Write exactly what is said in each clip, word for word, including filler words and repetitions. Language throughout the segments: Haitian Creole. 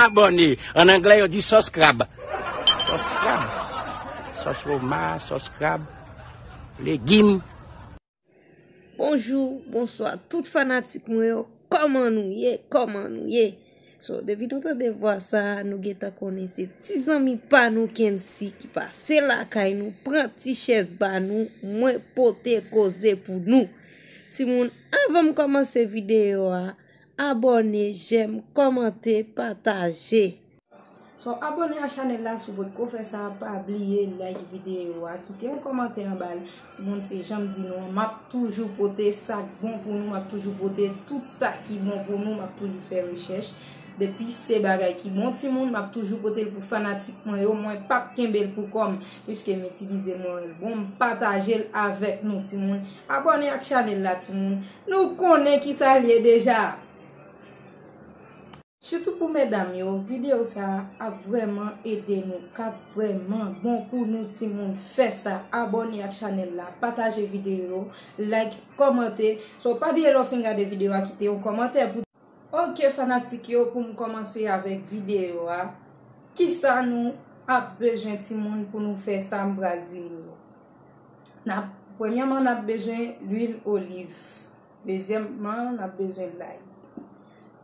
Abòne. An anglè, yo di subscribe. Subscribe. Sòs woma, subscribe. Legim. Bonjou, bonswa, tout fanatik mwen yo. Kòman nou ye? Kòman nou ye? So, depi nou tande vwa sa a, nou gentan konnen se ti zanmi pa nou Kency ki pase lakay nou, pran ti chèz ba nou, mwen pote koze pou nou. Timoun, anvan m kòmanse videyo a, abòne, jèm, kòmante, pataje. So, abòne ak chanèl la si w potko fè sa, pa bliye like videyo a, kite yon kòmantè anba l. Timoun, se jan m di nou an, m ap toujou pote sa k bon pou nou, m ap toujou pote tout sa ki bon pou nou, m ap toujou fè rechèch. Depi se bagay ki bon, timoun, m ap toujou pote l pou fanatik mwen yo, mwen p ap kenbe l pou kò m, piske m itilize mwen wè l bon, m pataje l avèk nou, timoun. Abòne ak chanèl la, timoun. Nou konnen kisa l ye deja. Sitou pou medam yo, videyo sa a ap vrèman ede nou, k ap vrèman bon pou nou timoun. Fè sa, abòne ak chanèl la, pataje videyo, like, kòmante. So, pa bliye lè w fin gade videyo a, kite yon kòmantè pou. Ok, fanatik yo, pou m kòmanse avèk videyo a, kisa nou ap bezwen timoun pou nou fè sa m pral di nou yo? N ap, premyèman, n ap bezwen lwil oliv. Dezyèmman, n ap bezwen lay.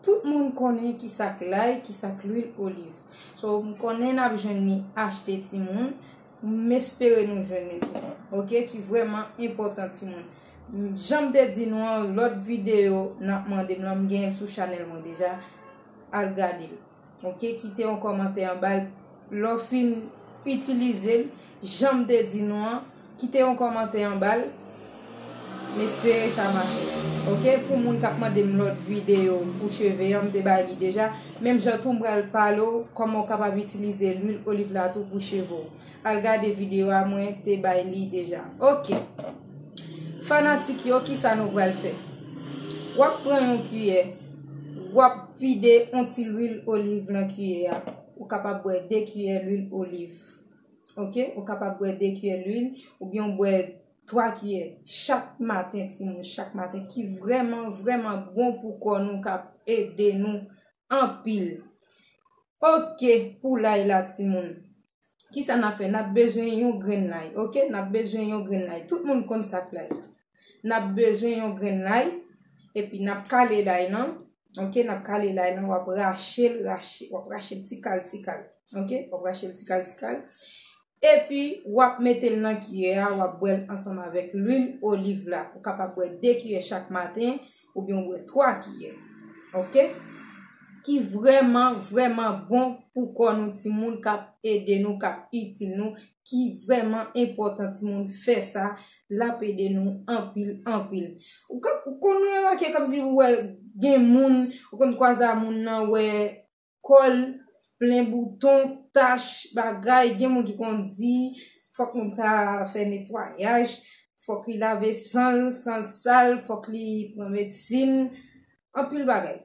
Tout moun konnen ki sa k lay, ki sa k lwil oliv. So, m konnen n ap jwenn li achte timoun. M espere nou jwenn li tou. Ok, ki vrèman enpòtan timoun. Jan m te di nou an, lòt videyo n ap mande m lan, m gen l sou chanèl mwen deja. Al gade l. Ok, kite yon kòmantè anba l. Lè w fin itilize l, jan m te di nou an, kite yon kòmantè anba l. M espere sa mache. Ok, pou moun k ap mande m lòt videyo pou cheve an, m te bay li deja. Menm jan tou, m pral pale w kòman w kapab itilize lwil oliv la tou pou cheve w. Al gade videyo a, mwen te bay li deja. Ok. Fanatik yo, kisa nou pral fè? W ap pran yon kiyè, w ap vide yon ti lwil oliv nan kiyè a. Ou kapab bwè de kiyè lwil oliv. Ok? Ou kapab bwè de kiyè lwil, oubyen w bwè twa kiyè chak maten, timoun, chak maten, ki vrèman, vrèman bon pou kò nou, k ap ede nou anpil. Ok, pou lay la, timoun. Kisa n ap fè? N ap bezwen yon grenn lay, ok? N ap bezwen yon grenn lay. Tout moun konn sa k lay. N ap bezwen yon grenn lay, epi n ap kale lay lan, ok? N ap kale lay lan, w ap rache l, rache, w ap rache l ti kal, ti kal, ok? W ap rache l ti kal, ti kal. Epi, w ap mete l nan kiyè a, w ap bwè l ansanm avèk lwil oliv la. Ou kapab bwè de kiyè chak maten, oubyen w bwè twa kiyè. Ok? Ki vrèman, vrèman bon pou kò nou, timoun, k ap ede nou, k ap itil nou, ki vrèman enpòtan, timoun, fè sa, l ap ede nou anpil, anpil. Ou ka, ou konn remake kòmsi ou wè gen moun, ou konn kwaze a moun nan, wè kò l plen bouton, tach, bagay, gen moun ki konn di, fòk moun sa fè netwayaj, fòk li lave san l, san l sal, fòk li pran medsin, anpil bagay.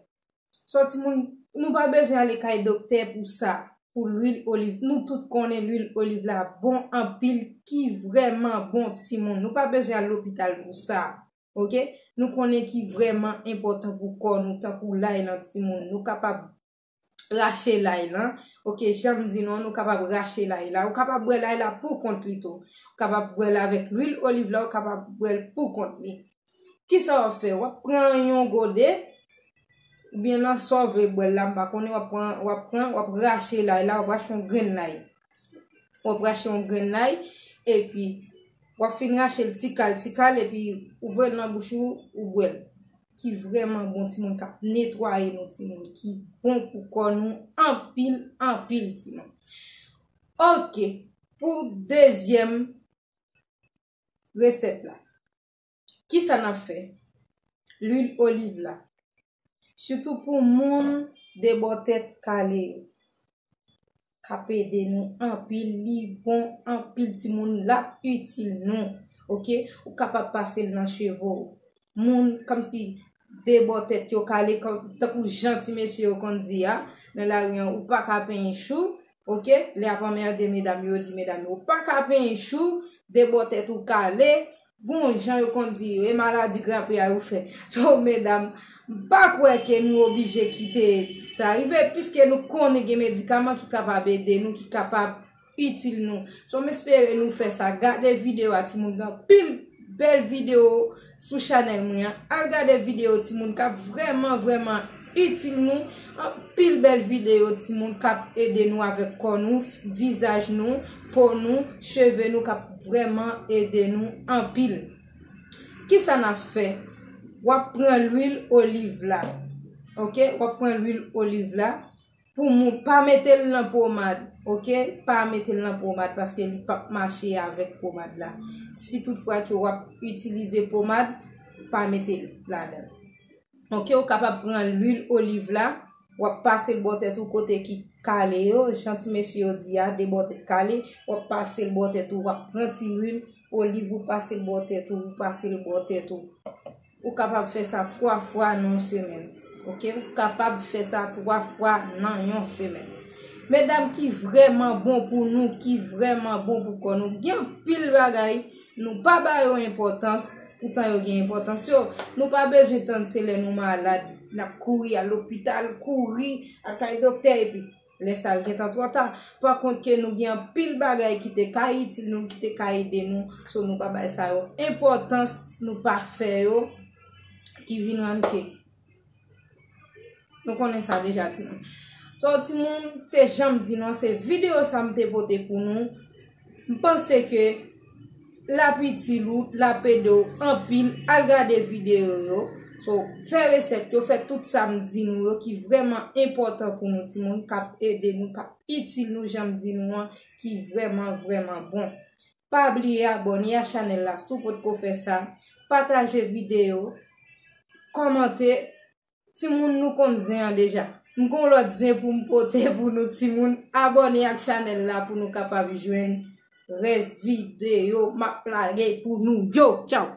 So, timoun, nou pa bezwen ale kay doktè pou sa, pou lwil oliv. Nou tout konnen lwil oliv la bon anpil, ki vrèman bon, timoun. Nou pa bezwen al lopital pou sa, ok? Nou konnen ki vrèman enpòtan pou kò nou, tankou lay lan, timoun. Nou kapab rache lay lan. Ok, jan m di nou an, nou kapab rache lay la. Ou kapab bwè lay la pou kont li tou. Ou kapab bwè l avèk lwil oliv la, ou kapab bwè l pou kont li. Kisa w ap fè? W ap pran yon gode, oubyen nan sa w vle bwè l la, m pa konnen, w ap pran, w ap pran, w ap rache lay la, w ap rache yon grenn lay. W ap rache yon grenn lay, epi w ap fin rache l ti kal, ti kal, epi ou voye l nan bouch ou, ou bwè l. Ki vrèman bon, timoun, k ap netwaye nou, timoun, ki bon pou kò nou anpil, anpil, timoun. Ok, pou dezyèm resèt la. Kisa n ap fè? Lwil oliv la. Sitou pou moun de bò tèt kale yo. K ap ede nou anpil, li bon anpil, timoun, l ap itil nou. Ok? Ou kapab pase l nan cheve w. Moun kòmsi de bò tèt yo kale, kòm, tankou jan ti mesye yo konn di a, nan lari an, ou pa ka penyen chou, ok? Lè y ap anmède medam yo, yo di medam yo, ou pa ka penyen chou, de bò tèt ou kale, gon jan yo konn di yo, e maladi granpe a yo fè. So, medam, M pa kwè ke nou oblije kite tout sa rive, piske nou konnen gen medikaman ki kapab ede nou, ki kapab itil nou. So, m espere nou fè sa. Gade videyo a, timoun, gen anpil bèl videyo sou chanèl mwen an. Al gade videyo, timoun, k ap vrèman, vrèman itil nou. Anpil bèl videyo, timoun, k ap ede nou avèk kò nou, vizaj nou, po nou, cheve nou, k ap vrèman ede nou anpil. Kisa n ap fè? W ap pran lwil oliv la. Oke? W ap pran lwil oliv la. Pou moun, pa mete l nan pomad. Oke? Pa mete l nan pomad paske li p ap mache avèk pomad la. Si toutfwa ke w ap itilize pomad, pa mete l ladan. Oke? Ou kapab pran lwil oliv la, w ap pase l bò tèt ou kote ki kale yo, jan ti mesye yo di a, de bò tèt kale, w ap pase l bò tèt ou, w ap pran ti lwil oliv ou pase l bò tèt ou, ou pase l bò tèt ou. Ou kapab fè sa twa fwa nan yon semèn. Oke? Ou kapab fè sa twa fwa nan yon semèn. Medam, ki vrèman bon pou nou, ki vrèman bon pou kò nou. Gen anpil bagay, nou pa ba yo enpòtans, poutan yo gen enpòtans yo. Nou pa bezwen tann se lè nou malad, n ap kouri al lopital, kouri al kay doktè, epi lè sa l gentan twò ta. Pa kont ke nou gen anpil bagay ki te ka itil nou, ki te ka ede nou, so nou pa bay sa yo enpòtans, nou pa fè yo, ki vin rann ke nou konnen sa deja, timoun. So, timoun, se jan m di nou an, se videyo sa m te pote pou nou. M panse ke l ap itil ou, l ap ede w anpil. Al gade videyo yo. So, fè resèt yo, fè tout sa m di nou yo ki vrèman enpòtan pou nou, timoun, k ap ede nou, k ap itil nou, jan m di nou an, ki vrèman, vrèman bon. Pa bliye abòne a chanèl la si w potko fè sa. Pataje videyo, kòmante. Timoun, nou konn zen an deja. M gon lòt zen pou m pote pou nou, timoun. Abòne ak chanèl la pou nou kapab jwenn rès videyo m ap lage pou nou yo. Tchaw!